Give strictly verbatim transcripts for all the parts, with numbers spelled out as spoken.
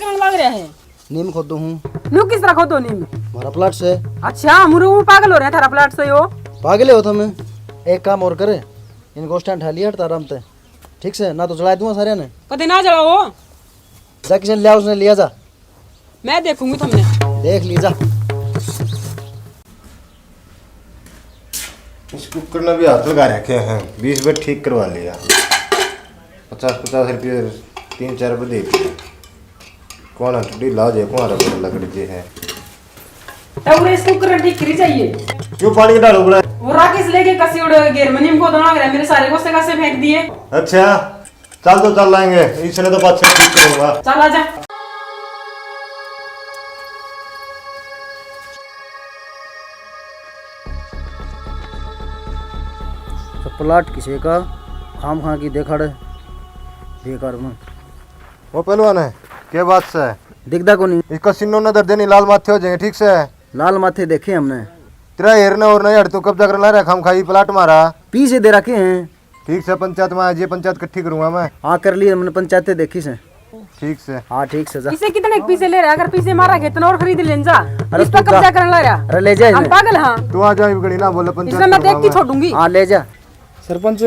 कौन लग रहा है? नीम खोदू हूँ। न्यू किस तरह खोदो नीम? हमारा प्लाट से। अच्छा, मुरे वो पागल हो रहे हैं थारा प्लाट से यो। पागल हो तुम। एक काम और करे, इनको उस टाइम ठा लिया हड़ता आराम ते, ठीक से, ना तो जला दूंगा सारे ने। कदे ना जलाओ। जा किसी ने लिया, उसने लिया जा। मैं देखूंगी तुमने। देख लीजा। इस कुकर ने भी हाथ लगा रखे हैं, बीस बार ठीक करवा लिया, पचास पचास रुपये तीन चार बार दे दिए। कौन है ढीला हो जाए, कौन रबड़ लकड़ जे है। तब इस कुकर ने ठीक करी चाहिए। क्यों पानी डालो बड़ा? वो राकेश लेके कसी उड़ गेर में नीम को दना मेरे सारे गोसे गासे फेंक दिए। अच्छा, चल तो चल लाएंगे, इसने तो बात ठीक करूंगा। चल आजा। तो प्लाट किसी का खाम खा की देखाड़ बेकार में। वो पहलवान है, क्या बात से? दिखदा कोनी। इसका सिन्नो नजर देनी, लाल माथे हो जाएंगे, ठीक से? लाल माथे देखे हमने। तेरा हेरने और नहीं हट, तू कब्जा करने ला रहा खाम खाई प्लाट मारा। पीछे दे रखे हैं। ठीक से, पंचायत में आज ये पंचायत इकट्ठी करूंगा मैं। हाँ, कर ली, हमने पंचायतें देखी से। ठीक से। हाँ, ठीक से, जा। इसे कितने के पीछे ले रहा है? अगर पीछे मारा गया, इतना और खरीद लेन जा। अरे इस पर तू जा। कब्जा करने ला रहा। अरे ले जा हम इन्हें। पागल हाँ। तू आ जा, इब घड़ी ना बोले, पंचायत इसमें मैं करूंगा देख के मैं। छोड़ूंगी। हाँ, ले जा। सरपंच,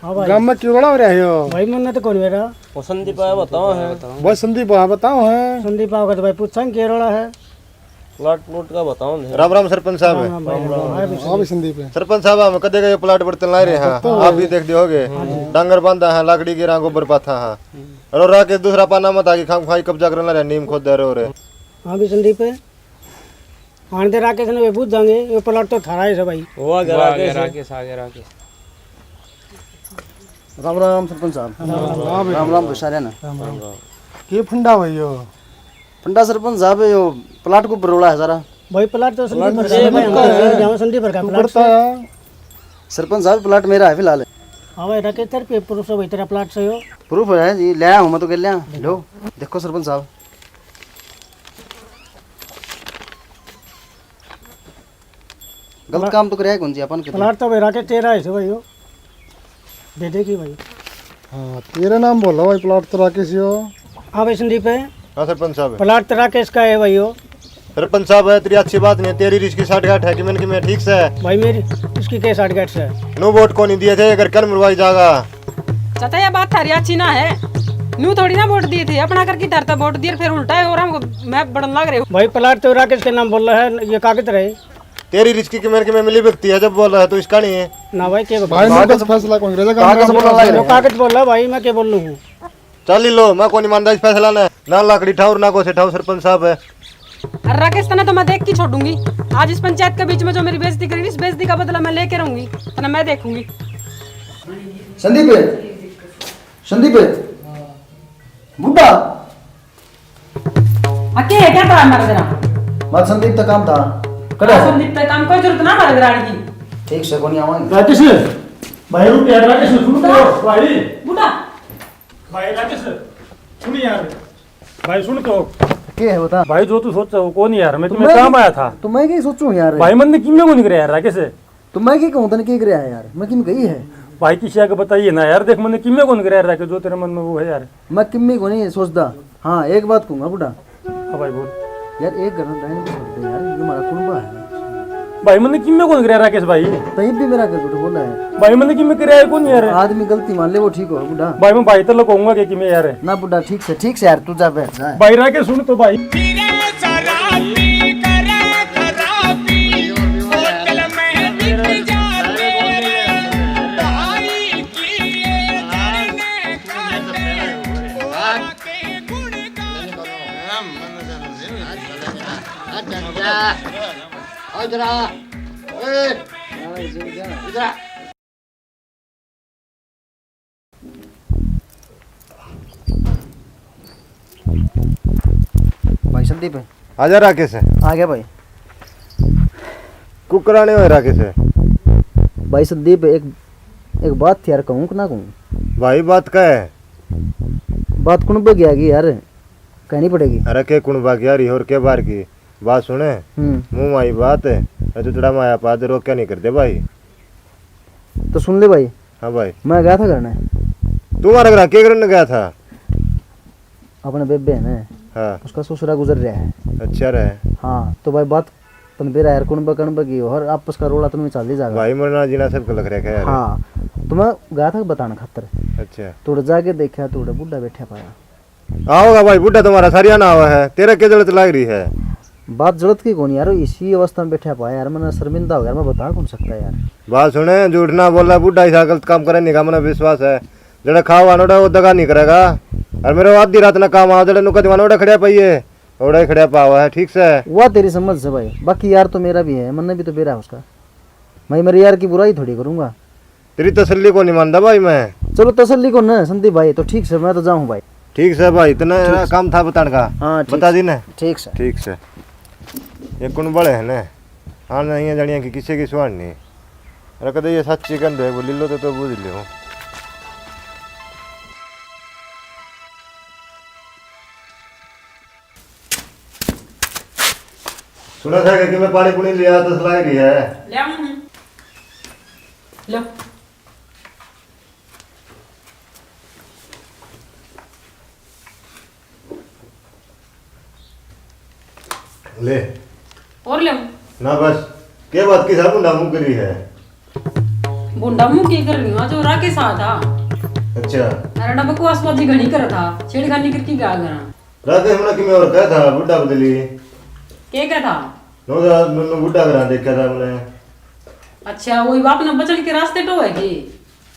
हाँ भाई। गांव में क्यों बड़ा हो रहा है यो? भाई, मन्ने तो कौन मेरा। वो संदीप आया, बताओ है। भाई संदीप आया, बताओ है। संदीप आओगे तो भाई पूछेंगे के रोला है। प्लाट प्लूट का बताओ ने। राम राम सरपंच साहब। राम राम भाई, राम राम। हाँ भी संदीप है। सरपंच साहब, हम कदे का ये प्लाट बर्तन ला रहे हैं, आप भी देख दियोगे। हाँ जी। डांगर बांधा है, लाकड़ी गिरा, गोबर पाथा है। और राकेश दूसरा पाना मत आगे खाम खाई कब्जा करने ला रहे, नीम खोद दे रहे हो रे। हाँ भी संदीप है। आने दे राकेश ने, वे बूझ जाएंगे, ये प्लाट तो थारा ही है भाई। वो आ गया वो आ गया राकेश। राकेश, आ गया राकेश। राम राम सरपंच साहब। राम राम। राम राम भाई सारे ने। राम राम। के फंडा भाई यो? फंडा सरपंच साहब, यो प्लाट को बरोला है सारा। भाई प्लाट तो संदीप प्लाट भर का है, संदीप भर का तू प्लाट करता से। है। सरपंच साहब, प्लाट मेरा है फिलहाल। हाँ भाई, राकेश तेरे पे प्रूफ है भाई, तेरा प्लाट से हो। प्रूफ है जी, ले आया हूँ मैं तो, कर लिया। लो, देखो सरपंच साहब। गलत काम तो करया है कौन जी अपन के तो। प्लाट तो भाई राकेश तेरा है भाई, हो दे देगी भाई। हाँ, तेरे नाम बोला भाई, प्लाट तो राकेश ही हो। हाँ भाई संदीप है। हाँ सरपंच साहब। प्लाट तो राकेश का है भाई, हो। सरपंच साहब, तेरी अच्छी बात नहीं है, तेरी रिश्की साठगांठ है कि मैंने कि मैं ठीक से। भाई मेरी इसकी के साठगांठ से? नो वोट को नहीं दिए थे, अगर कल मरवाई जागा। चाचा, ये बात थारी अच्छी ना है। न्यू थोड़ी ना वोट दिए थे, अपना करके धरता वोट दिए, फिर उल्टा है और हमको मैं बड़न लाग रहे हो। भाई प्लाट तो राकेश के नाम बोल रहा है, ये कागज रहे। तेरी रिश्की की मेरे की में मिली भगती है, जब बोल रहा है तो इसका नहीं है। ना भाई, के भाई, मैं कागज तो फैसला कौन करेगा? कागज बोलने लग रहे हैं। कागज बोला भाई, मैं के बोल लूँ? चल ही लो, मैं कौन मानता इस फैसला ने। ना लाकड़ी ठाओ, ना कोसे ठाओ, सरपंच साहब है। अरे राकेश, तने तो मैं देख के छोड़ूंगी। आज इस पंचायत के बीच में जो मेरी बेइज्जती करी, इस बेइज्जती का बदला मैं लेके रहूंगी, तने मैं देखूंगी। संदीप, संदीप, बुड्ढा। आ, के है, क्या था हमारा तेरा? बात संदीप तक काम था। कड़ा हाँ, संदीप तक काम, कोई जरूरत ना हमारे ग्रांड की। ठीक से कोनी आवांगे। राकेश, भाई रुक यार, राकेश, सुन तो, भाई। बुड्ढा। भाई राकेश, सुन यार। भाई सुन तो। के है बता? भाई जो तू सोचा हो कोनी यार, मैं तो तुम्हें मैं काम आया था। तो मैं क्या सोचूं यार? भाई मन ने किम्मे कोनी करे यार राकेश। तो मैं के कहूँ, तने के करया है यार? मैं किम कही है? भाई किसी आगे बताइए ना यार, देख मैंने किम्मे कौन करया राखे, जो तेरे मन में वो है यार। मैं किम्मे को नहीं सोचता। हाँ, एक बात कहूँगा बुड्ढा। हाँ भाई बोल। यार एक घर में रहने को छोड़ दे यार, ये हमारा कुनबा है। भाई मैंने किम्मे कौन करया राकेश भाई? तई भी मेरा घर झूठ बोला है। भाई मैंने किम्मे करया है कौन यार? आदमी गलती मान ले वो ठीक हो बुड्ढा। भाई मैं भाई तो कहूँगा कि किम्मे यार। ना बुड्ढा ठीक से, ठीक से यार, तू जा बैठ जा। भाई राकेश सुन तो भाई। फिरे शराबी करे खराबी, होटल में बिक जाते रे भाई की ये धरने खाते, वो के गुण गाते। आ, इधर आ। ए, इधर आ। भाई संदीप। आजा राकेश। आ गया भाई। कुकराने हुए राकेश। भाई संदीप, एक, एक बात थी यार, कहूँ कि ना कहूँ? भाई बात का है? बात कुण पे गया कि यार, कहनी पड़ेगी। अरे के कुण बाकी यार, और के बार की बात सुने। हम्म। मुंह आई बात है, मैं तो तेरा माया पाद रोक क्या नहीं करते भाई। तो सुन ले भाई। हाँ भाई। मैं गया था घर ने। तू हमारे घर के करने गया था? अपने बेबे ने। हाँ। उसका ससुरा गुजर रहा है। अच्छा रहा है। हाँ, तो भाई, बात तन बेरा यार, कौन बकन बगी हो, हर आपस का रोला तन में चल ही जाएगा। भाई, मरना जीना सब लग रखा है यार। हाँ, तो मैं गया था बताने खातर। अच्छा। तो उड़े जाके देखा, तो उड़े बूढ़ा बैठा पाया। आओगा भाई, बूढ़ा तुम्हारा सारिया ना आवा है, तेरा क्या जरूरत लाग रही है? बात जरूरत की कोनी यार, इसी अवस्था में बैठा पाया यार, मैंने शर्मिंदा हो गया, मैं बता कौन सकता यार। बात सुने, झूठ ना बोला, बूढ़ा ऐसा गलत काम करे नहीं का, मैंने विश्वास है। जड़ा खावा नोड़ा वो दगा नहीं करेगा। और मेरे आधी रात ना काम आ, जड़ा नुका दीवाना ओड़ा खड़िया पाइए, ओड़ा ही खड़िया पावा है, ठीक से। वह तेरी समझ से भाई, बाकी यार तो मेरा भी है, मैंने भी तो बेरा है उसका। मैं मेरे यार की बुराई थोड़ी करूंगा। तेरी तसल्ली को नहीं मानता भाई मैं। चलो, तसल्ली को ना संदीप भाई, तो ठीक से, मैं तो जाऊँ भाई। ठीक से भाई, इतना ठीक से। काम था बताने का। हाँ, ठीक बता से। दी ना। ठीक से। ठीक से। ये कौन बड़े हैं ना? हाँ, नहीं है जानिया कि किसी की सुहान नहीं। अरे कदे ये सच्ची कंध है, बोली लो तो, तो बूझ लो। सुना था कि मैं पानी पुनी लिया, तसला ही रही है। ले आऊं हूँ। लो। ले। और ले। ना बस, के बात की साहब भुंडा मुंह करी है? भुंडा मुंह की कर रही हूँ, जो राकेश आ था। अच्छा। अरे ना, बकवासबाजी घणी कर था, छेड़खानी करके क्या करा? राकेश मना कि मैं और कहा था, बुढ़ा बदली। के कहा था? नो दा, नो, नो बुढ़ा करा देखा था मैंने। अच्छा, वही बाप ने बचन के रास्ते टो है कि?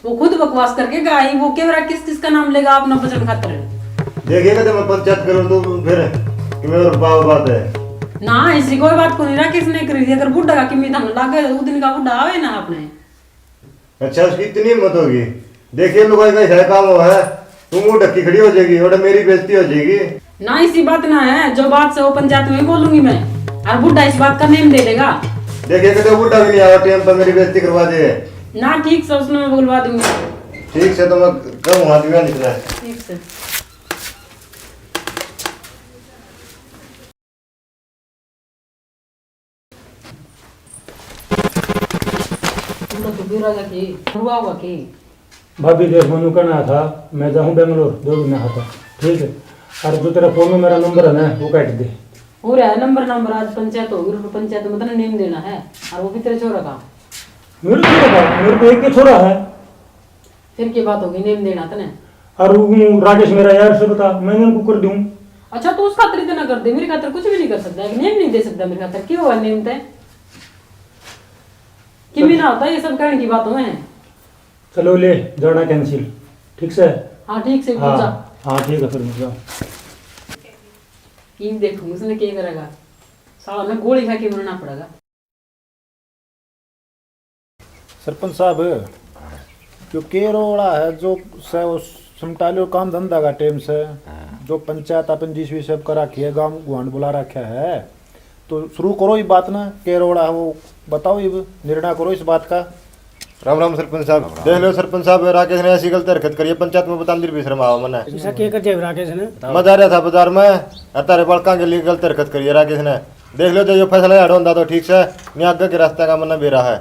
वो खुद बकवास करके गया ही, वो के रहा किस किस का नाम लेगा अपना बचन खातर। देखिए, कहते मैं पंचायत करूँ तो फिर कि मैं और पाव बात है। ना, ऐसी कोई बात को नहीं रहा, किसने करी थी? अगर बुढ़ा का किम्मी धन लागे, उस दिन का बुढ़ा आवे ना अपने। अच्छा, उसकी इतनी हिम्मत होगी। देखिए, लुगाई का ऐसा काम हुआ है, तू मुंह ढक्की खड़ी हो जाएगी और मेरी बेइज्जती हो जाएगी। ना, ऐसी बात ना है, जो बात से वो पंचायत में ही बोलूंगी मैं, और बुढ़ा इस बात का नेम दे देगा। देखिए, कहते बुढ़ा भी नहीं आया टाइम पर, मेरी बेइज्जती करवा दे। ना, ठीक से उसने मैं बुलवा दूंगी। ठीक से तो मैं कहूँ, हाथ में निकला है। ठीक से। पूरा तो बेरा का के, करवाओगा के? भाभी, देख, मनु कहना था, मैं जाऊँ बेंगलोर, दो महीना खाता, ठीक है? और जो तेरा फोन में मेरा नंबर है ना, वो काट दे। हो रहा है नंबर, नंबर आज पंचायत होगी, और पंचायत में तने नेम देना है, और वो भी तेरे छोरा का। मेरे छोरा का? मेरे को एक ही छोरा है। फिर की बात होगी, नेम देना तने? और वो राकेश मेरा यार से बता, मैं उनको कर दूं। अच्छा, तू उस खातर इतना कर दे, मेरे खातर कुछ भी नहीं कर सकता, एक नेम नहीं दे सकता मेरे खातर, क्यों हुआ नेम तय? किमी ना होता ये सब कहने की बातों में। चलो ले, जाना कैंसिल, ठीक से? हाँ, ठीक से, हाँ, पूछा। हाँ, ठीक है, फिर मैं जाऊँ। इन देखूँ उसने क्या करेगा, साला मैं गोली खा के मरना पड़ेगा। सरपंच साहब, जो केरो वाला है, जो से वो समटा लो काम धंधा का टाइम से, हाँ। जो पंचायत अपन जिस विषय पर रखी है, गांव गुआंढ बुला रखा है, तो शुरू करो ये बात ना, केरो वाला है, वो बताओ, ये निर्णय करो इस बात का। राम राम सरपंच साहब। राम राम। देख लो सरपंच साहब, राकेश ने ऐसी गलत हरकत करी है, पंचायत में बतांदे भी शर्म आवा मने। ऐसा क्या कर दिया राकेश ने? मैं जा रहा था बाजार में, और तारे बालकां के लिए गलत हरकत करी है राकेश ने। देख लो, जो यो फैसला यार होंदा तो ठीक से, नहीं आगे के रास्ते का मन्ने बेरा है।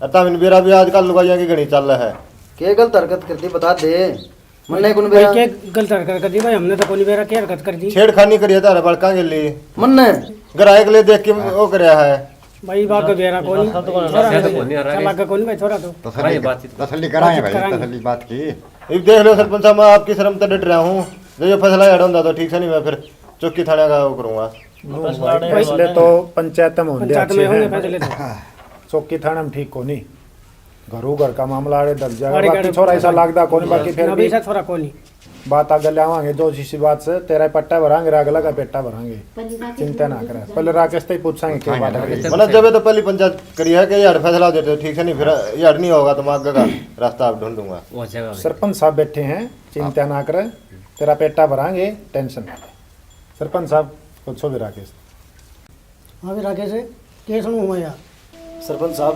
अर तामिन बेरा भी आजकल लुगाइयां की घणी चाल है। के गलत हरकत कर दी, बता दे। मन्ने कौन भाई, बेरा? के गलत हरकत कर दी भाई? हमने तो कोनी बेरा, के हरकत कर दी? छेड़खानी करी है तारे बालकां के लिए। मन्ने? घर आए के लिए देख के ओ करया है। भाई, बाग बेरा कोनी। छोरा तो कोनी, चला के कोनी भाई, छोरा तो। तसल्ली, बातचीत तसल्ली कराएं भाई, कराएं। तसल्ली बात की। इब देख लो सरपंच साहब, मैं आपकी शर्म तो डट रहा हूँ। जो ये फैसला यार होंदा तो ठीक से, नहीं मैं फिर चौकी थाने का वो करूँगा। फैसले तो पंचायत में होंदे पंचायत में अच्छे होंदे हैं। फैसले तो। चौकी थाने में ठीक कोनी। घरों घर का मामला आड़े डल जाएगा। आड़े बाकी गाड़े छोरा ऐसा लगदा कोनी, बाकी फिर ना भी भी ऐसा छोरा कोनी। बात आगे ले आवांगे, जो इसी बात से तेरा पट्टा भरांगे, अगला का पेटा भरांगे। चिंता ना करे, पहले राकेश से ही पूछांगे क्या बात है। मतलब जब तो पहली पंचायत करी है कि यार फैसला हो जाए तो ठीक से, नहीं फिर यार नहीं होगा तो मैं आगे का रास्ता आप ढूंढूंगा। सरपंच साहब बैठे हैं, चिंता ना करे, तेरा पेटा भरांगे, टेंशन ना ले। सरपंच साहब, पूछो भी राकेश। हाँ भी राकेश, के सुनूँ मैं यार? सरपंच साहब,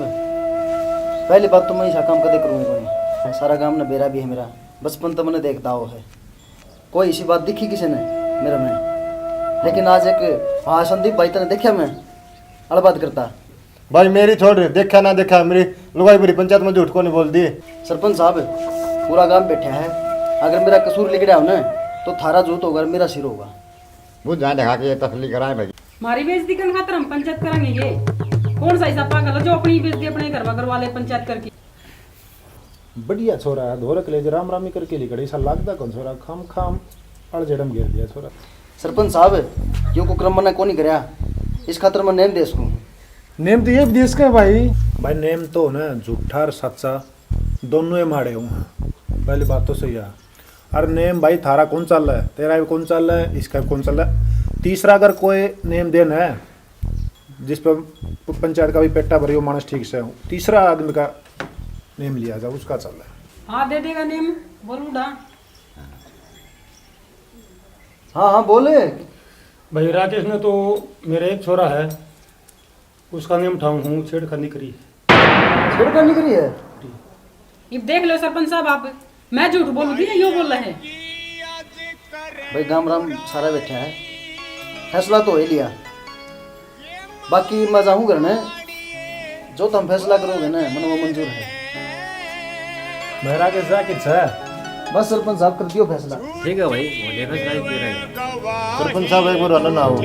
पहली बात तो मैं ऐसा काम कदे करूँगा कोनी। सारा गांव ने बेरा भी है मेरा, बचपन तो मैंने देखता हो है, कोई ऐसी बात दिखी किसी ने मेरे में? लेकिन आज एक, हाँ, संदीप भाई तने देखा मैं, अड़ बात करता। भाई मेरी छोड़, देखा ना देखा, मेरी लुगाई भरी पंचायत में झूठ को नहीं बोल दी। सरपंच साहब, पूरा गांव बैठा है, अगर मेरा कसूर लिकड़ा हो ना, तो थारा जूत होगा, मेरा सिर होगा। बुझा दिखा के ये तसल्ली कराए भाई। हमारी बेइज्जती करने खातर हम पंचायत करेंगे ये? कौन सा ऐसा पागल है जो अपनी बेइज्जती अपने घर में करवा ले पंचायत करके? बढ़िया छोरा है, धोरे कलेज राम रामी करके लिकड़े, ऐसा लागदा कौन छोरा, खाम खाम अड़ जड़म घेर दिया छोरा। सरपंच साहब, यो कुकर्म मन्ने कोनी करया, इस खातर मैं नेम दे सकूं। नेम तो ये भी दे सके भाई। भाई, नेम तो ना झूठा और सच्चा दोनों ही माड़े हूँ। पहली बात तो सही है। अरे नेम भाई थारा कौन चल है, तेरा भी कौन चल है, इसका भी कौन चल है। तीसरा अगर कोई नेम देना है, जिस पर प-, पंचायत का भी पेटा भरियो मानस ठीक से, तीसरा आदमी का नेम लिया जाए, उसका चल है। हाँ, दे देगा नेम, बोल उड़ा। हाँ, हाँ, बोले। भाई, राकेश ने तो मेरा एक छोरा है, उसका नेम ठाऊं हूँ, छेड़खानी करी। छेड़खानी करी है? इब देख लो सरपंच साहब, आप, मैं झूठ बोलूं थी या यो बोला है? भाई, गाम राम सारा बैठा है, फैसला तो हो ही लिया, बाकी मैं जाऊं घर ने, जो तुम फैसला करोगे ना, मने वो मंजूर है। मेरा के जा किस है? बस सरपंच साहब, कर दियो फैसला। ठीक है भाई, हो गया फैसला, एक दे रहे हैं। सरपंच साहब, एक बार आना ना हो।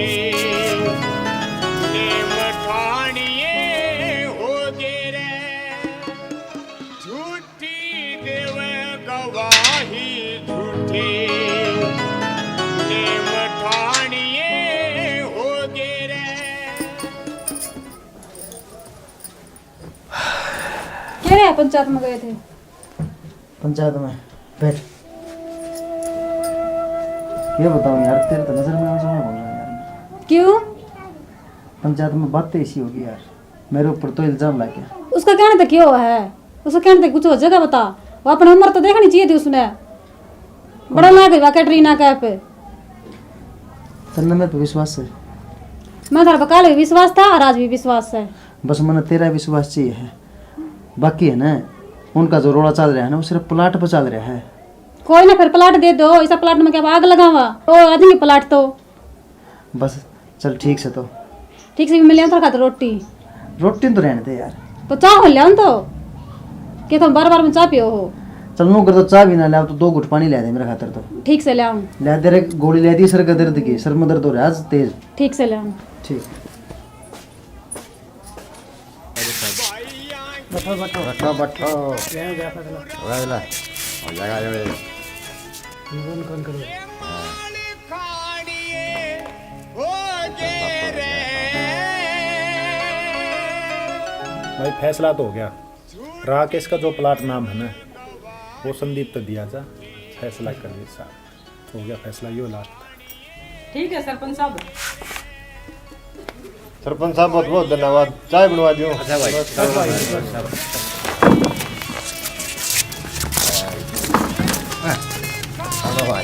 झूठी देवे गवाही झूठी, नेम ठाणिए होगे रे। क्या रे, पंचायत में गए थे? पंचायत में बैठ। ये बताओ यार, तेरे तो नजर में आना बोल रहा है यार। क्यों? पंचायत में बातें ऐसी होगी यार, मेरे ऊपर तो इल्जाम लग गया। उसका कहने तो क्यों है? उसका कहने तो कुछ हो जाएगा, बता। वो अपनी उम्र तो देखनी चाहिए थी उसने। बड़ा लाग गया कैटरीना कैफ। तन्ने मेरे पे विश्वास है? मैं थारे पे काल भी विश्वास था और आज भी विश्वास है। बस मने तेरा विश्वास चाहिए है। बाकी है ना, उनका जो रोला चल रहा है ना, वो सिर्फ प्लाट पे चल रहा है। कोई ना, फिर प्लाट दे दो, ऐसा प्लाट में क्या आग लगावा? ओ, आ जाएंगे प्लाट तो। बस, चल ठीक से तो। ठीक से भी मिले थारे खातर रोटी। रोटी तो रहने दे यार। तो चाह हो लिया तो। के तुम बार-बार में चाह पियो हो? चल नू कर तो चाह भी ना ले, तो दो घुट पानी ले दे मेरे खातर तो। ठीक से ले आऊं। ले दे रे, गोली ले दी सर के दर्द की, सर में दर्द हो रहा है आज तेज। ठीक से ले आऊं। ठीक। बैठो, बैठो। बैठो, बैठो। ले जा फैसला। ले ला। हो जाएगा ये। निबंध कौन करो? हाँ। भाई, फैसला तो हो गया। राकेश का जो प्लाट नाम है ना, वो संदीप तो दिया जा, फैसला कर ले साहब। हो गया फैसला, यो लास्ट। ठीक है सरपंच साहब। सरपंच साहब, बहुत बहुत धन्यवाद, चाय बनवा दियो। अच्छा भाई। हेलो भाई।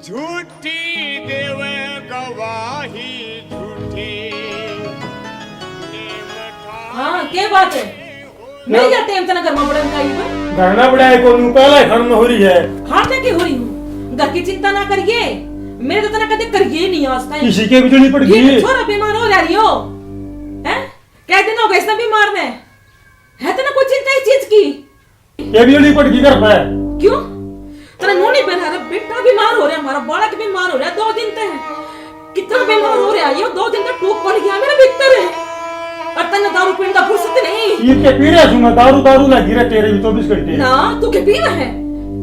झूठी देवे गवाही झूठी। हाँ, के बात है? मेरी क्या टेम तना घर में बड़न का ही है? घर में बड़ा है कोनू, पहला ही खत्म हो रही है। खाने की हो रही हूँ, घर की चिंता ना करिए। मेरे तो तना कदे करिए नहीं आज तक। किसी के बिजली पड़ गई। छोरा बीमार हो रहा रियो, हैं? कै दिन हो गए इसने बीमार ने। है तना कोई चिंता इस चीज की? ये भी नहीं पड़ गई घर पे। क्यों? तेरा नूनी बहन, अरे बेटा बीमार हो रहा, हमारा बालक बीमार हो रहा, दो दिन तक। कितना बीमार हो रहा, ये दो दिन तक टूक पड़ गया मेरे भीतर। और तन्ने दारू पीने का फुर्सत नहीं। ये के पी रहा हूँ मैं, दारू, दारू लगी रहा तेरे भी चौबीस घंटे। ना, तू के पीवा है?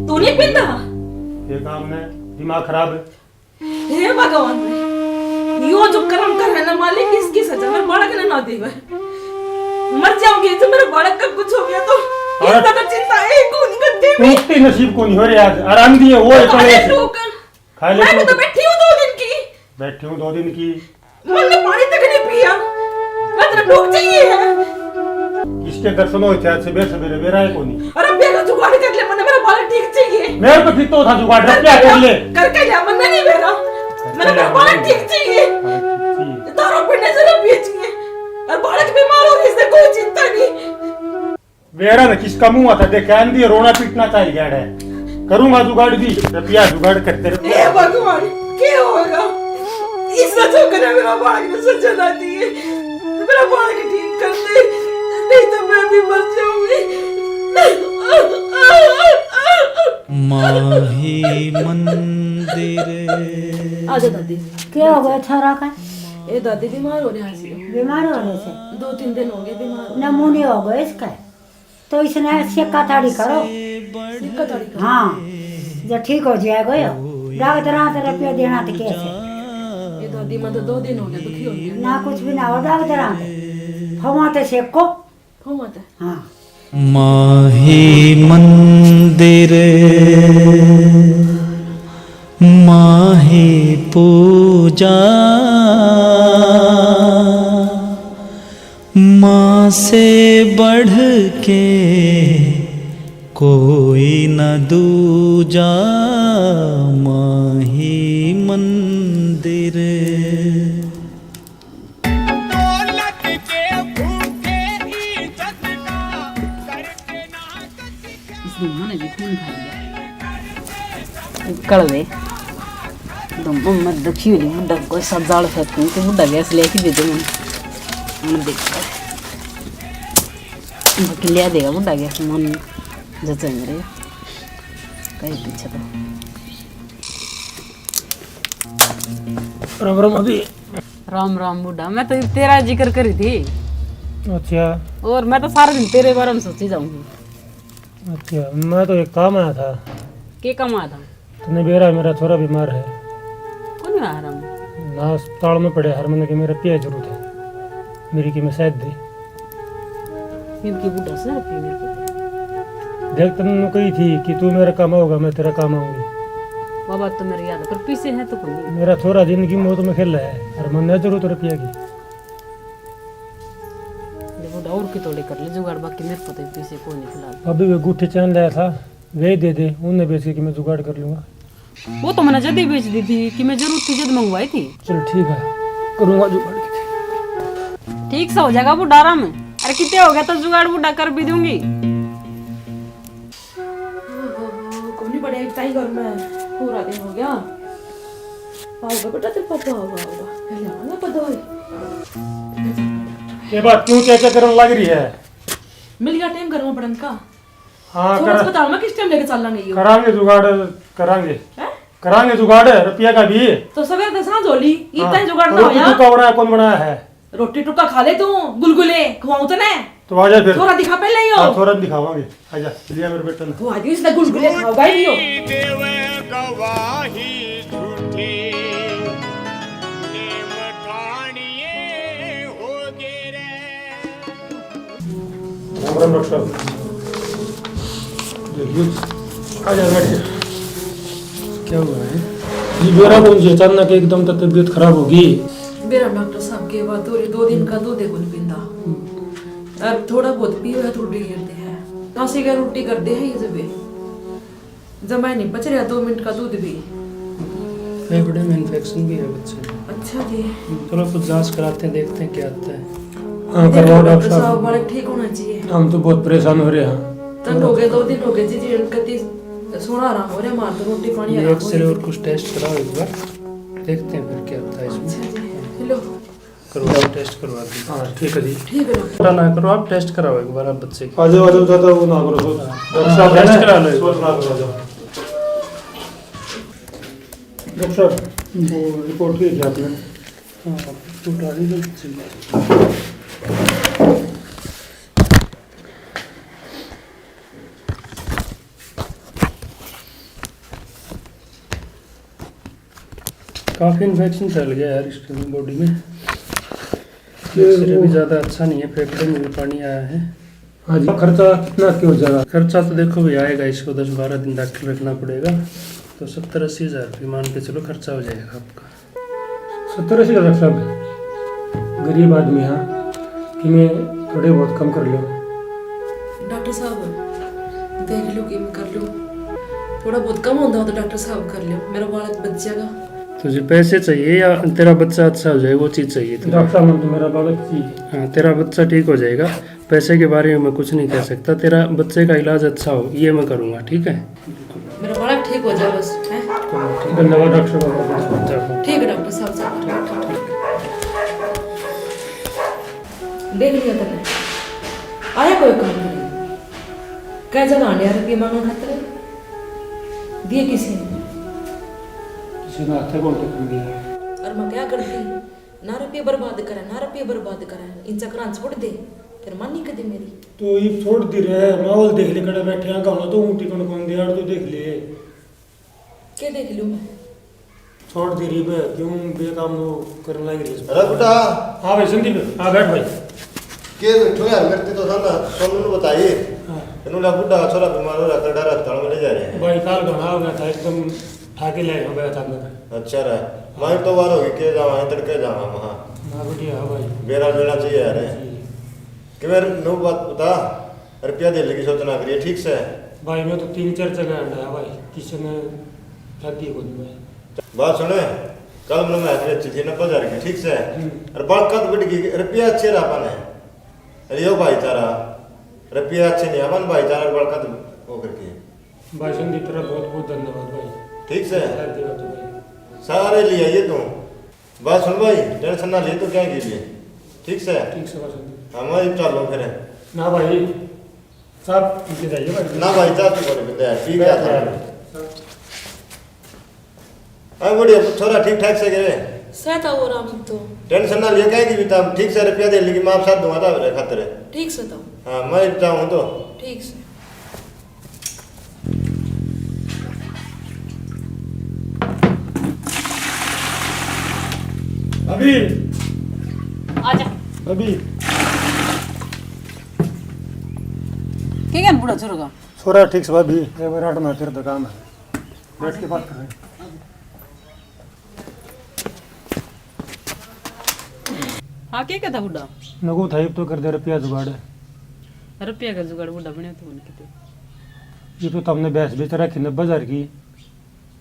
तू नहीं पीता? ये काम ने दिमाग खराब है। हे भगवान रे, यो जो कर्म कर है ना मालिक, इसकी सजा मेरे बालक ने ना देवे। मर जाऊंगी तो मेरे बालक का कुछ हो गया तो। और इसका तो चिंता है, कौन करते भी। टूकती नसीब को नहीं हो रहा आज, आराम दिए वो है पहले से। टूक। खा ले मैं भी तू। तो बैठी हूँ दो दिन की। बैठी हूँ दो दिन की। मैंने पानी तक नहीं पिया। मैं तेरा टूक चाहिए है। इसके दर्शन हो चाहे सवेरे सवेरे बेरा है कोनी। अरे बेरा जुगाड़ कर ले, मैंने मेरा बालक ठीक चाहिए। मेरे को कितो था जुगाड़, कर क्या कर ले। करके लिया, मैंने नहीं बेरा। मैंने मेरा बालक ठीक चाहिए। बालक ठीक चाहिए। दारू पीने से ना पिए चाहिए। और बालक बीमार हो, इससे कोई चिंता नहीं। बेरा न किसका मुंह आता देखे, आंधी रोना पीटना चाहिए है। करूंगा जुगाड़ भी, रुपया जुगाड़ करते रहो। हे भगवान, क्या होगा? इसने जो करे मेरा बालक ने सजा ना दी है। मेरा बालक ठीक कर दे, नहीं तो मैं भी मर जाऊंगी। माही मंदिर। आजा दादी। क्या हो गया छोरा का? ए दादी, बीमार हो रहा है। बीमार हो रहे थे? दो तीन दिन हो गए बीमार हो। नमूने हो गए इसका, तो इसने सेका ताड़ी करो। सेका ताड़ी करो? हाँ, जो ठीक हो जाएगा यो। डॉक्टर आते रुपया देना तो कैसे? ए दादी, मैं तो दो दिन हो गया दुखी हो गया। ना कुछ भी ना हो डॉक्टर आते। फवा तो सेको। फवा तो। हाँ। माही मंदिर, माही पूजा, माँ से बढ़ के कोई न दूजा, माही मंदिर। दौलत के भूखे इज्जत का करके ना। इसने मैंने भी खून खा लिया। कड़वे। तो मम्मा दुखी हो रही, बुढ़ा कोई सा जाल फेंकूं कि बुढ़ा गैस लेके दे दे। मैंने, मैंने देखा। बाकी ले देगा बुढ़ा गैस, मन जचा मेरे। कहीं पीछे तो। राम राम भाभी। राम राम बूढ़ा, मैं तो तेरा जिक्र करी थी। अच्छा। और मैं तो सारा दिन तेरे बारे में सोची जाऊंगी। अच्छा, मैं तो एक काम आया था। के काम आया था? तन्ने बेरा, मेरा छोरा बीमार है। कौन है आराम? ना, अस्पताल में पड़े हर मन्ने के मेरा पिया जरूरत है, मेरी की मैं शायद दे। इनकी बूढ़ा से रखी मेरे को। देख, तन्ने कही थी कि तू मेरा काम आओगा, मैं तेरा काम आऊंगी। बाबा तो मेरी याद है, पर पीछे है तो कोई नहीं। मेरा छोरा जिंदगी मौत में खेला है, और मन्ने जरूरत रुपया की। देखो, और की थोड़ी कर ले जुगाड़, बाकी मेरे को तो पीछे कोई नहीं फिलहाल। अभी वे गुट्ठी चैन लाया था, वे दे दे, उन्हें बेच के मैं जुगाड़ कर लूंगा। वो तो मैंने जद ही बेच दी थी कि मैं जरूरत थी, जद मंगवाई थी। चल ठीक है, करूंगा जुगाड़ किते। ठीक सा हो जाएगा बूढ़ा आराम। अरे कितने हो गया तो जुगाड़ बूढ़ा कर भी दूंगी। ओहो, कोनी बड़े एक ताई घर में पूरा दिन हो गया। आओगा बेटा, तेरे पापा आओगा, आओगा। पहले आऊंगा पता होई। ये बात क्यों क्या क्या करने लग रही है? मिल गया टाइम घर में पड़न का। हाँ, छोरा कर-, अस्पताल में किस टाइम लेके चल लांगे यो? करांगे जुगाड़, करांगे। हैं? करांगे जुगाड़, रुपया का भी। तो सवेर से सांझ हो ली, हाँ, इतना ही जुगाड़ ना रोटी होया। टुक्का बनाया, कौन बनाया है? रोटी टुक्का खा ले तू, गुलगुले खवाऊं तने। तो आजा फिर। छोरा दिखा पहले यो। हाँ, छोरा दिखावांगे। आजा, लिया मेरे बेटे ने। तू आज इसने गुलगुले खाओगा ही यो। देवे गवाही झूठी, नेम ठाणिए होगे रे। राम राम डॉक्टर साहब। देखिए, आ जा, बैठ जा। क्या हुआ है? जी, बेरा कौन जी, अचानक एकदम तो तबीयत खराब होगी। बेरा डॉक्टर साहब के बाद दो, दो दिन का दूध ही कोनी पींदा। और थोड़ा बहुत पीवे है तो उल्टी गिरते हैं। कासी का उल्टी करते हैं ये जब। जमा ही नहीं पच रहा दो मिनट का दूध भी। फेफड़े में इन्फेक्शन भी है बच्चे में। अच्छा जी। चलो कुछ जांच कराते हैं, देखते हैं क्या आता है। हाँ, देखो करवाओ डॉक्टर डॉक्टर साहब। साहब, बालक ठीक होना चाहिए। हम तो बहुत परेशान हो रहे हैं। तंग हो गए, दो दिन हो गए जी, जी, कति सोना आराम हो रहा, मार तो रोटी पानी ये आराम हो एक्सरे रहा। और कुछ टेस्ट कराओ एक बार, देखते हैं फिर क्या होता है इसमें। अच्छा जी, हेलो। करवाओ, टेस्ट करवा दो। हाँ, ठीक है जी। ठीक है डॉक्टर। चिंता ना करो, आप टेस्ट कराओ एक बार आप बच्चे की। आ जाओ, आ जाओ, ज्यादा वो ना करो, सोच। हाँ। डॉक्टर साहब, टेस्ट करा लो एक बार। सोच ना करो, आ जाओ। डॉक्टर साहब, वो रिपोर्ट की थी आपने? हाँ, रिपोर्ट आ गई तो बच्चे की। काफ़ी इन्फेक्शन फैल गया यार इसके बॉडी में। ये एक्सरे भी वो ज़्यादा अच्छा नहीं है, फेफड़े में भी पानी आया है। हाँ जी, खर्चा कितना क्या हो जाएगा? खर्चा तो देखो भाई, आएगा इसको दस बारह दिन दाखिल रखना पड़ेगा, तो सत्तर अस्सी हज़ार रुपये मान के चलो खर्चा हो जाएगा आपका। सत्तर अस्सी हज़ार साहब, गरीब आदमी हाँ, कि मैं थोड़े बहुत कम कर लो। डॉक्टर साहब, देख लो कि मैं कर लूँ, थोड़ा बहुत कम होता हो तो डॉक्टर साहब कर लो, मेरा बालक बच जाएगा। तुझे पैसे चाहिए या तेरा बच्चा अच्छा हो जाए, वो चीज़ चाहिए तुझे? डॉक्टर साहब, मैं तो मेरा बालक चाहिए। हाँ, तेरा बच्चा ठीक हो जाएगा, पैसे के बारे में मैं कुछ नहीं कह सकता, तेरा बच्चे का इलाज अच्छा हो, ये मैं करूँगा, ठीक है? मेरा बालक ठीक हो जाए बस, हैं? धन्यवाद डॉक्टर साहब। ठीक है डॉक्टर साहब, साहब, ठीक है। देख लिया तने, आया कोई काम नहीं। कह जगह आने यार, रुपये मांगने खातर। ये किसी ने? किसी ने हाथे कौन तक दिया? और मैं क्या करती? ना रुपये बर्बाद करा, ना रुपये बर्बाद करा, इन चक्रां छोड़ दे, फिर मानी कदे मेरी। तो ये छोड़ दी रे, माहौल देख ले, कड़ा बैठे हैं, गाँव तो ऊँटी कौन कौन दे, यार, तू देख ले। के देख लूँ मैं? छोड़ दे री बे, क्यों बेकाम वो करने लग रही है? अरे बेटा। हाँ भाई संदीप, हाँ बैठ भाई। के बैठो यार, मेरे तो था ना, सोनू ने बताइए। हाँ। इन्होंने बुढ़ा छोरा बीमार हो रहा, डर अस्पताल में ले जा रहे हैं। भाई काल घना हो गया था, एकदम ठाके ले हो गया था अंदर। अच्छा रहा। मैं तो बार हो गई, के जावा है, तड़के जावा वहाँ। ना बढ़िया है भाई। बेरा लेना चाहिए यार। जी। कि मेरे नौ बात बता, रुपया दे लगी सोचना करिए, ठीक से? भाई मैं तो तीन चार जगह हंडाया भाई, किसी ने शादी को नहीं भाई। बात सुने, कल मैंने मैच बेची थी नब्बे हजार की, ठीक से? हम्म। और बड़कत बढ़ गई, रुपया अच्छे रहा पाने। अरे यो भाईचारा, रुपया अच्छे नहीं अपन भाईचारा, बड़कत वो करके। भाई संदीप तेरा बहुत बहुत धन्यवाद भाई। ठीक से? याद दिला तू भाई। सारे ले आइए तू। बात सुन भाई, टेंशन ना ले, तो क्या के लिए? ठीक से? ठीक से भाई संदीप। हाँ, मैं चलो फिर। ना भाई, साहब, पीछे जाइए भाई। ना भाई, जा तू बड़े बंदे हैं, ठीक है। बैठ यार। अरे बढ़िया, छोरा ठीक ठाक से गए? सहता हो राम तो। टेंशन ना ले, कहेगी भी तब ठीक से रुपया दे लेगी, मैं आप साथ दूंगा था मेरे खातिर। ठीक से तो। हाँ, मैं जाऊँ तो। ठीक से। अभी। आजा। अभी। के कहन बूढ़ा छोरा का? छोरा ठीक से भाभी, ये मेरा आठ में फिर काम है। बैठ के बात करें। हाँ, के कहता बूढ़ा? नगो था, इब तो कर दे रुपया जुगाड़। रुपया का जुगाड़ बूढ़ा बने तो उनके ते। ये तो तुमने भैंस बेच रखी नब्बे हजार की।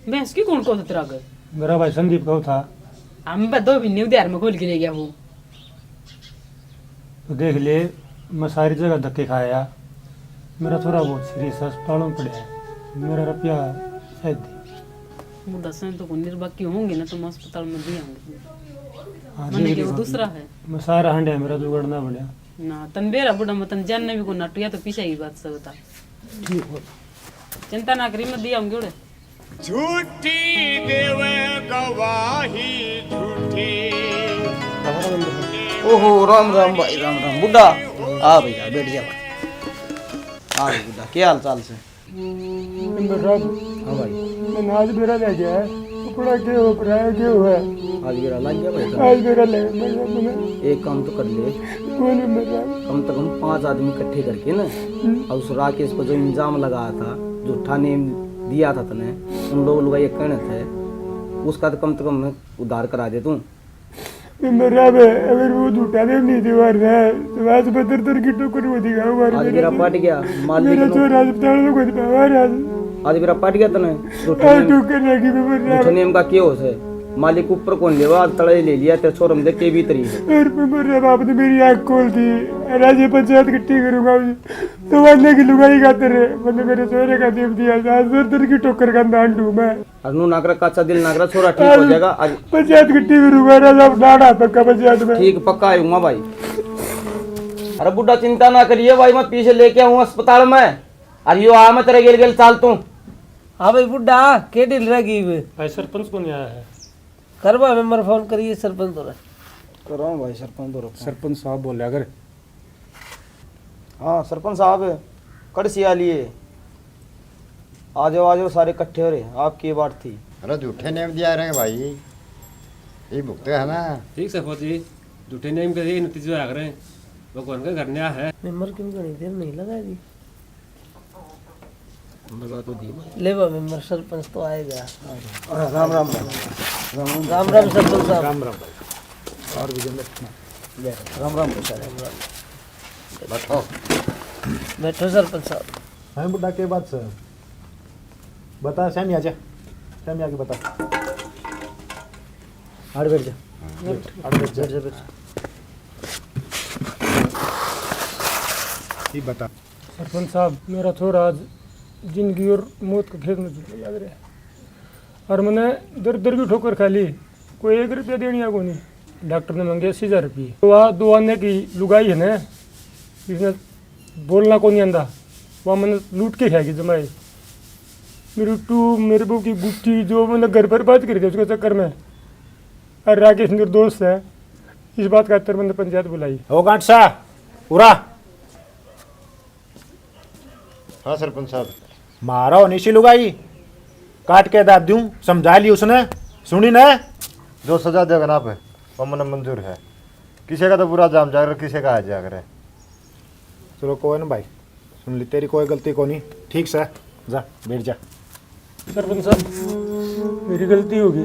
भैंस की कौन को था तेरा घर? मेरा भाई संदीप का था। हम बस दो महीने उधार में खोल के ले गया वो। तो देख ले, मैं सारी जगह धक्के खाया। मेरा थोड़ा बहुत सीरियस अस्पताल में पड़ा है। मेरा रुपया शायद दे। वो दस तो कोनी, बाकी होंगे ना तो मैं अस्पताल में दिया होंगे। हाँ, मैंने देख कहा, ले वो बाकी। दूसरा है। मैं सारा हंडे मेरा जुगाड़ ना बनया। ना, तन बेरा बूढ़ा, मैं तन जानने भी को नाटू, या तो पीछे ही बात से बता। ठीक हो। चिंता ना करी, मैं दिया होंगे उड़े। झूठी देवे गवाही झूठी। ओहो, राम राम भाई, राम राम। बूढ़ा, आ भैया, बैठ जा भाई। आ भाई बूढ़ा, क्या हाल चाल से? मेंबर साहब, हाँ भाई। मैंने आज बेरा ले गया है, कपड़ा के हो, पराया के हो है। आज बेरा लग गया भाई, आज बेरा ले, मेंबर साहब, मैंने एक काम तो कर ले। कौन है मेंबर साहब? कम से कम पांच आदमी इकट्ठे करके ना, हम्म। और उस राकेश को जो इल्जाम लगाया था, झूठा नेम दिया था तने, उन लोग लुगाई कहने थे, उसका तो कम से कम उद्धार करा दे तू। मेंबर साहब, अगर वो झूठा नेम नहीं दीवार है, तो आज मैं दर दर की ठोकर वो दिखा, हमारे आज मेरा मेरा पाट गया, मालिक मेरा ने छोरा अस्पताल में खुद बाहर आज। आज मेरा पाट गया तने, झूठा आज नेम, ठोकर लगी मेंबर साहब। झूठा नेम का क्या हो से? मालिक ऊपर कौन लेवा, आज तले ले लिया, तेरे छोरे में देख के भी तरी। और मेंबर साहब, आपने मेरी आँख खोल दी। और आज ये पंचायत इकट्ठी करूंगा, तो वाले की लुगाई खातर, मतलब, मेरे छोरे का देव दिया, आज दर दर की ठोकर का दान दूं मैं। अरे नू ना करे, काचा दिल ना करे, छोरा ठीक हो जाएगा। आज पंचायत की टीवी रुका रहा, सब डाढ़ा पक्का पंचायत में। ठीक पक्का आऊंगा भाई। अरे बूढ़ा, चिंता ना करिए भाई, मैं पीछे लेके आऊँ अस्पताल में। अरे यो आ, मैं तेरे गेल गेल चाल तू। हाँ भाई बूढ़ा, के ढील रह गई बे? भाई सरपंच को नहीं आया है। करवा मेंबर फोन करिए सरपंच तो। कराऊं भाई सरपंच तो। सरपंच साहब बोलिया कर। हाँ सरपंच साहब, कड़सी आ लिए। आ जाओ, आ जाओ, सारे इकट्ठे हो रहे, आपकी ये बात थी। अरे झूठे नेम दिया रहे भाई, ये भुगते है ना। ठीक से फौजी, झूठे नेम के ये नतीजे आ रहे, भगवान के घर न्या है। मेंबर क्यों घणी देर नहीं लगा दी? लगा तो दी भाई। ले बा मेंबर, सरपंच तो आएगा। हाँ, राम राम भाई। राम राम सरपंच साहब। राम राम भाई। और विजेंद्र। राम राम भाई साहब। राम राम। बैठो। बैठो सरपंच साहब। हाँ बुड्ढा, के बात सै? बता, स्यामी आजा। स्यामी आके बता। आड़ बैठ जा। बैठ। आड़ बैठ जा। बैठ जा, बैठ जा। ये बता। सरपंच साहब, मेरा छोरा आज जिंदगी और मौत के खेल में झूलने लग रहा है। और मैंने दर दर भी ठोकर खा ली, कोई एक रुपया देने को नहीं। डॉक्टर ने मांगे अस्सी हजार रुपये। तो वह दो आने की लुगाई है ना, जिसने बोलना को नहीं आंदा, वह मैंने लूट के खाएगी जमाए। मेरी टू, मेरे बहू की गुट्ठी, जो मैंने घर बर्बाद कर दिया उसके चक्कर में। और राकेश निर्दोष है, इस बात खातर मैंने पंचायत बुलाई। ओ गांठ सा, उरा। हाँ सरपंच साहब। मारा होनी सी लुगाई, काट के दाब दूं, समझा ली उसने, सुनी ना? जो सजा देगा ना आप, वो मन्ने मंजूर है। किसी का तो बुरा जाम जाकर किसी का आ जाकर। चलो कोई ना भाई, सुन ली, तेरी कोई गलती को नहीं, ठीक से, जा बैठ जा। सरपंच साहब, मेरी गलती होगी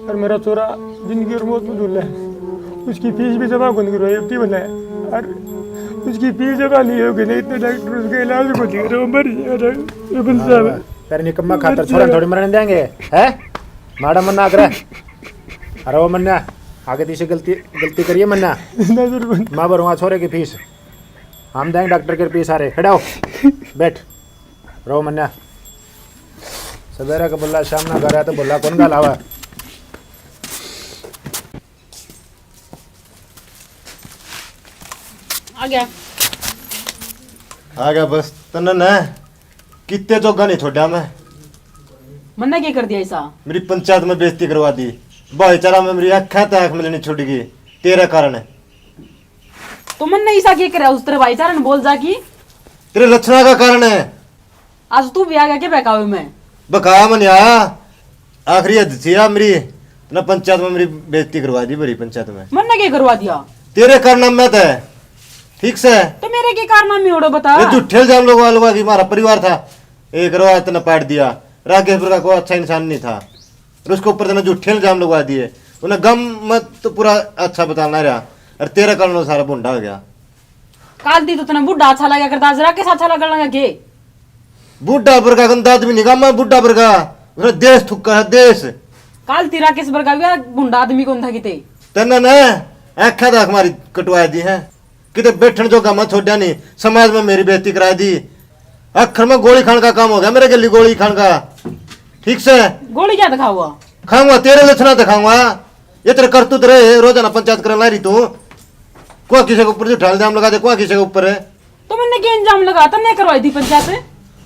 और मेरा छोरा जिंदगी और मौत में झूल है। उसकी फीस भी जमा कौन करवाई अब तक मैंने, और उसकी फीस जमा नहीं होगी ना, इतने डॉक्टर उसका इलाज को नहीं करे, वो मर जाएगा। सरपंच साहब, तेरे निकम्मा खातर छोरा थोड़ी मरने देंगे, हैं? माड़ा मन्ना करे। अरे वो मन्ना, आगे तीसरी गलती, गलती करिए मन्ना। ना सरपंच। मैं भरूंगा छोरे की फीस, हम देंगे डॉक्टर के फीस सारे। खड़ा हो, बैठ। रो मन्ना, सवेरा का बोला, शाम ना घर आया तो बोला कौन गल आवा? आ गया। आ गया बस, तन्ने ना कितने जोगा नहीं छोड़ा मैं। मन्ने के कर दिया ऐसा? मेरी पंचायत में बेइज्जती करवा दी, भाईचारा में मेरी आँखें तक मिलनी छूट गई तेरे कारण। तो मन्ने ऐसा के करा उस तेरे भाईचारा ने बोल जा की? तेरे लक्षणा का कारण है। आज तू भी आ गया के बहकावे में? बहकाया मैं नहीं आया, आखिरी हद थी यार मेरी, ना पंचायत में मेरी बेइज्जती करवा दी, बड़ी पंचायत में। मन्ने के करवा दिया? तेरे कारनामे तो है, ठीक से? तो मेरे के कारनामे होड़ो बता। ये झूठे इल्जाम लगवा लगवा के हमारा परिवार था, एक रोआ तने पाट दिया, राकेश बरगा कोई अच्छा इंसान नहीं था, और उसके ऊपर तने झूठे इल्जाम लगवा दिए। उन्हें गम में तो पूरा अच्छा बताना रहा, और तेरे कारण वो सारा भुंडा हो गया। काल दी तो तने बूढ़ा अच्छा लगा करता, आज राकेश अच्छा लगने लगा के? बूढ़ा बरगा गंदा आदमी नहीं, गामा बूढ़ा बरगा, उसने देश थुक्का है, देश। काल ती राकेश बरगा भी भुंडा आदमी कौन था किते? तन्ने ना आँखें तो हमारी कटवा दी है, किते बैठन जोगा मैं छोड़ा नहीं, समाज में मेरी बेइज्जती करा दी। आखिर में गोली खान का काम हो गया मेरे गली, गोली खान का। ठीक से? गोली क्या दिखाऊंगा? खाऊंगा, तेरे लक्षणा दिखाऊंगा। ये तेरे करतूत रहे, रोजाना पंचायत करने ला रही तू। कुआ किसी के ऊपर झूठा इल्जाम लगा दे, कुआ किसी के ऊपर है। तो मैंने क्या इल्जाम लगा? तन्ने करवाई थी पंचायत?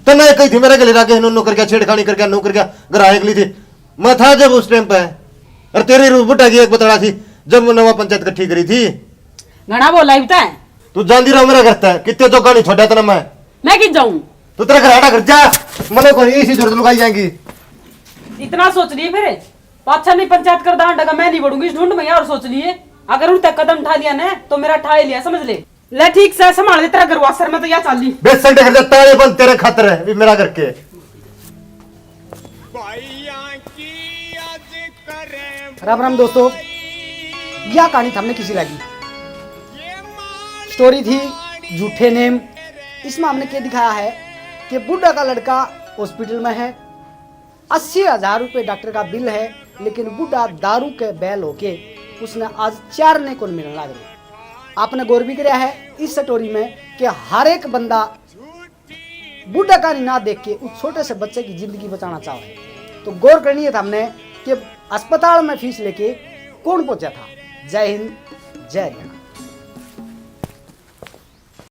तन्ने कही थी मेरे गले राके नो, नो कर गया, छेड़खानी कर गया, नो कर गया, घर आए गली थी। मैं था जब उस टाइम पे, और तेरी रू बुढ़ा की एक बतड़ा थी, जब नवा पंचायत इकट्ठी करी थी। घना बोला ही बताए। तू जानती रहो मेरा घर तक, कितने जोगा नहीं छोड़ा तन्ने मैं। मैं कित जाऊं? तू तेरा घर आटा घर जा, मने को इसी जरूरत लुगाई जाएंगी। इतना सोच लिए फिर? पाछा नहीं पंचायत कर दांडा का मैं नहीं बढ़ूंगी इस झुंड में, और सोच लिए। अगर उन तक कदम उठा लिया ना तो मेरा ठा ही लिया, समझ ले। ले ठीक से संभाल ले तेरा घर वासर में तो या चाली। बेसन के घर जा, ताले बंद तेरे खातर है, भी मेरा घर के। राम राम दोस्तों, यह कहानी थमने किसी लगी? स्टोरी थी झूठे नेम। इसमें हमने क्या दिखाया है कि बूढ़ा का लड़का हॉस्पिटल में है, अस्सी हजार रुपये डॉक्टर का बिल है, लेकिन बूढ़ा दारू के बैल होके उसने आज चार ने कौन मिलने लग रहे। आपने गौर भी करा है इस स्टोरी में कि हर एक बंदा बूढ़ा कहानी ना देख के उस छोटे से बच्चे की जिंदगी बचाना चाहे। तो गौर करनी है हमने कि अस्पताल में फीस लेके कौन पहुंचा था। जय हिंद, जय हरियाणा।